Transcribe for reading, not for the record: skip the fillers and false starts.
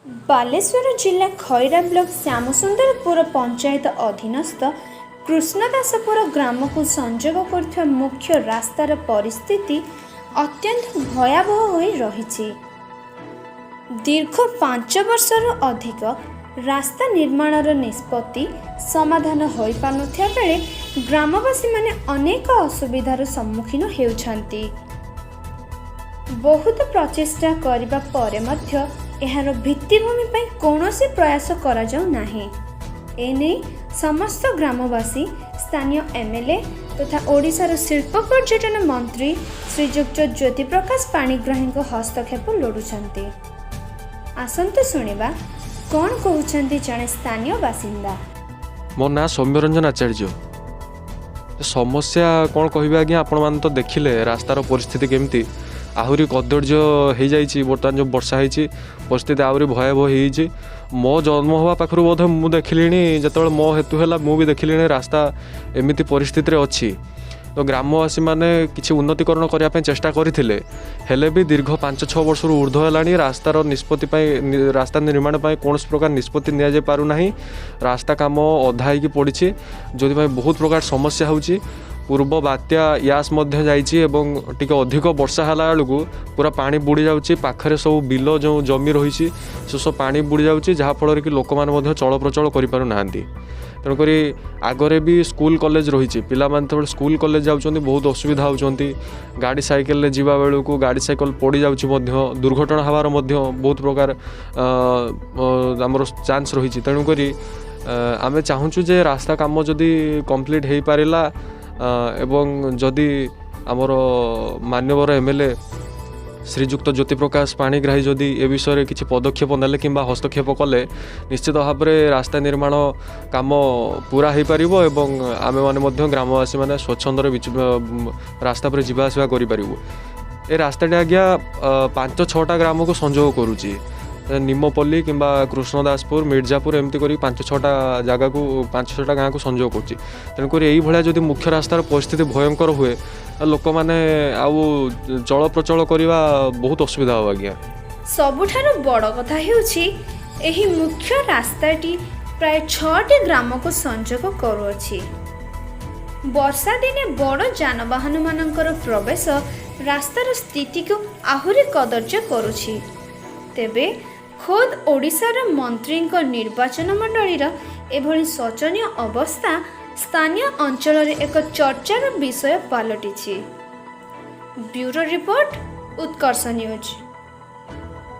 ବାଲେଶ୍ୱର ଜିଲ୍ଲା ଖଇରା ବ୍ଲକ ଶ୍ୟାମସୁନ୍ଦରପୁର ପଞ୍ଚାୟତ ଅଧୀନସ୍ଥ କୃଷ୍ଣଦାସପୁର ଗ୍ରାମକୁ ସଂଯୋଗ କରୁଥିବା ମୁଖ୍ୟ ରାସ୍ତାର ପରିସ୍ଥିତି ଅତ୍ୟନ୍ତ ଭୟାବହ ହୋଇ ରହିଛି। ଦୀର୍ଘ 5 ବର୍ଷରୁ ଅଧିକ ରାସ୍ତା ନିର୍ମାଣର ନିଷ୍ପତ୍ତି ସମାଧାନ ହୋଇପାରୁନଥିବା ବେଳେ ଗ୍ରାମବାସୀମାନେ ଅନେକ ଅସୁବିଧାର ସମ୍ମୁଖୀନ ହେଉଛନ୍ତି। ବହୁତ ପ୍ରଚେଷ୍ଟା କରିବା ପରେ ମଧ୍ୟ ଏହାର ଭିତ୍ତିଭୂମି ପାଇଁ କୌଣସି ପ୍ରୟାସ କରାଯାଉ ନାହିଁ। ଏନେଇ ସମସ୍ତ ଗ୍ରାମବାସୀ ସ୍ଥାନୀୟ ଏମ୍ଏଲ୍ଏ ତଥା ଓଡ଼ିଶାର ଶିଳ୍ପ ପର୍ଯ୍ୟଟନ ମନ୍ତ୍ରୀ ଶ୍ରୀଯୁକ୍ତ ଜ୍ୟୋତିପ୍ରକାଶ ପାଣିଗ୍ରାହୀଙ୍କ ହସ୍ତକ୍ଷେପ ଲୋଡ଼ୁଛନ୍ତି। ଆସନ୍ତୁ ଶୁଣିବା କ'ଣ କହୁଛନ୍ତି ଜଣେ ସ୍ଥାନୀୟ ବାସିନ୍ଦା। ମୋ ନାଁ ସୌମ୍ୟରଞ୍ଜନ ଆଚାର୍ଯ୍ୟ। ସମସ୍ୟା କ'ଣ କହିବେ ଆଜ୍ଞା, ଆପଣମାନେ ତ ଦେଖିଲେ ରାସ୍ତାର ପରିସ୍ଥିତି କେମିତି ଆହୁରି କଦର୍ଯ୍ୟ ହେଇଯାଇଛି। ବର୍ତ୍ତମାନ ଯେଉଁ ବର୍ଷା ହେଇଛି, ପରିସ୍ଥିତି ଆହୁରି ଭୟାବହ ହେଇଯାଇଛି। ମୋ ଜନ୍ମ ହେବା ପାଖରୁ ବୋଧେ ମୁଁ ଦେଖିଲିଣି, ଯେତେବେଳେ ମୋ ହେତୁ ହେଲା ମୁଁ ବି ଦେଖିଲିଣି ରାସ୍ତା ଏମିତି ପରିସ୍ଥିତିରେ ଅଛି। ତ ଗ୍ରାମବାସୀମାନେ କିଛି ଉନ୍ନତିକରଣ କରିବା ପାଇଁ ଚେଷ୍ଟା କରିଥିଲେ, ହେଲେ ବି ଦୀର୍ଘ 5-6 ବର୍ଷରୁ ଉର୍ଦ୍ଧ୍ୱ ହେଲାଣି ରାସ୍ତାର ନିଷ୍ପତ୍ତି ପାଇଁ, ରାସ୍ତା ନିର୍ମାଣ ପାଇଁ କୌଣସି ପ୍ରକାର ନିଷ୍ପତ୍ତି ନିଆଯାଇ ପାରୁନାହିଁ। ରାସ୍ତା କାମ ଅଧା ହେଇକି ପଡ଼ିଛି, ଯେଉଁଥିପାଇଁ ବହୁତ ପ୍ରକାର ସମସ୍ୟା ହେଉଛି। ପୂର୍ବ ବାତ୍ୟା ୟାସ୍ ମଧ୍ୟ ଯାଇଛି ଏବଂ ଟିକେ ଅଧିକ ବର୍ଷା ହେଲା ବେଳକୁ ପୁରା ପାଣି ବୁଡ଼ି ଯାଉଛି। ପାଖରେ ସବୁ ବିଲ ଯେଉଁ ଜମି ରହିଛି, ସେସବୁ ପାଣି ବୁଡ଼ି ଯାଉଛି, ଯାହାଫଳରେ କି ଲୋକମାନେ ମଧ୍ୟ ଚଳପ୍ରଚଳ କରିପାରୁନାହାନ୍ତି। ତେଣୁକରି ଆଗରେ ବି ସ୍କୁଲ କଲେଜ ରହିଛି। ପିଲାମାନେ ଯେତେବେଳେ ସ୍କୁଲ କଲେଜ ଯାଉଛନ୍ତି, ବହୁତ ଅସୁବିଧା ହେଉଛନ୍ତି। ଗାଡ଼ି ସାଇକେଲରେ ଯିବା ବେଳକୁ ଗାଡ଼ି ସାଇକେଲ ପଡ଼ିଯାଉଛି ମଧ୍ୟ, ଦୁର୍ଘଟଣା ହେବାର ମଧ୍ୟ ବହୁତ ପ୍ରକାର ଆମର ଚାନ୍ସ ରହିଛି। ତେଣୁକରି ଆମେ ଚାହୁଁଛୁ ଯେ ରାସ୍ତା କାମ ଯଦି କମ୍ପ୍ଲିଟ୍ ହେଇପାରିଲା ଏବଂ ଯଦି ଆମର ମାନ୍ୟବର ଏମ୍ଏଲ୍ଏ ଶ୍ରୀଯୁକ୍ତ ଜ୍ୟୋତିପ୍ରକାଶ ପାଣିଗ୍ରାହୀ ଯଦି ଏ ବିଷୟରେ କିଛି ପଦକ୍ଷେପ ନେଲେ କିମ୍ବା ହସ୍ତକ୍ଷେପ କଲେ, ନିଶ୍ଚିତ ଭାବରେ ରାସ୍ତା ନିର୍ମାଣ କାମ ପୁରା ହେଇପାରିବ ଏବଂ ଆମେମାନେ ମଧ୍ୟ ଗ୍ରାମବାସୀମାନେ ସ୍ୱଚ୍ଛନ୍ଦରେ ରାସ୍ତା ଉପରେ ଯିବା ଆସିବା କରିପାରିବୁ। ଏ ରାସ୍ତାଟି ଆଜ୍ଞା 5-6ଟା ଗ୍ରାମକୁ ସଂଯୋଗ କରୁଛି। ନିମପଲ୍ଲୀ କିମ୍ବା କୃଷ୍ଣଦାସପୁର, ମିର୍ଜାପୁର, ଏମିତି କରିକି 5-6ଟା ଜାଗାକୁ, 5-6ଟା ଗାଁକୁ ସଂଯୋଗ କରୁଛି। ତେଣୁକରି ଏଇଭଳିଆ ଯଦି ମୁଖ୍ୟ ରାସ୍ତାର ପରିସ୍ଥିତି ଭୟଙ୍କର ହୁଏ, ଲୋକମାନେ ଆଉ ଚଳପ୍ରଚଳ କରିବା ବହୁତ ଅସୁବିଧା ହେବ ଆଜ୍ଞା। ସବୁଠାରୁ ବଡ଼ କଥା ହେଉଛି, ଏହି ମୁଖ୍ୟ ରାସ୍ତାଟି ପ୍ରାୟ ଛଅଟି ଗ୍ରାମକୁ ସଂଯୋଗ କରୁଅଛି। ବର୍ଷା ଦିନେ ବଡ଼ ଯାନବାହନମାନଙ୍କର ପ୍ରବେଶ ରାସ୍ତାର ସ୍ଥିତିକୁ ଆହୁରି କଦର୍ଯ୍ୟ କରୁଛି। ତେବେ ଖୋଦ୍ ଓଡ଼ିଶାର ମନ୍ତ୍ରୀଙ୍କ ନିର୍ବାଚନ ମଣ୍ଡଳୀର ଏଭଳି ଶୋଚନୀୟ ଅବସ୍ଥା ସ୍ଥାନୀୟ ଅଞ୍ଚଳରେ ଏକ ଚର୍ଚ୍ଚାର ବିଷୟ ପାଲଟିଛି। ବ୍ୟୁରୋ ରିପୋର୍ଟ, ଉତ୍କର୍ଷ ନ୍ୟୁଜ୍।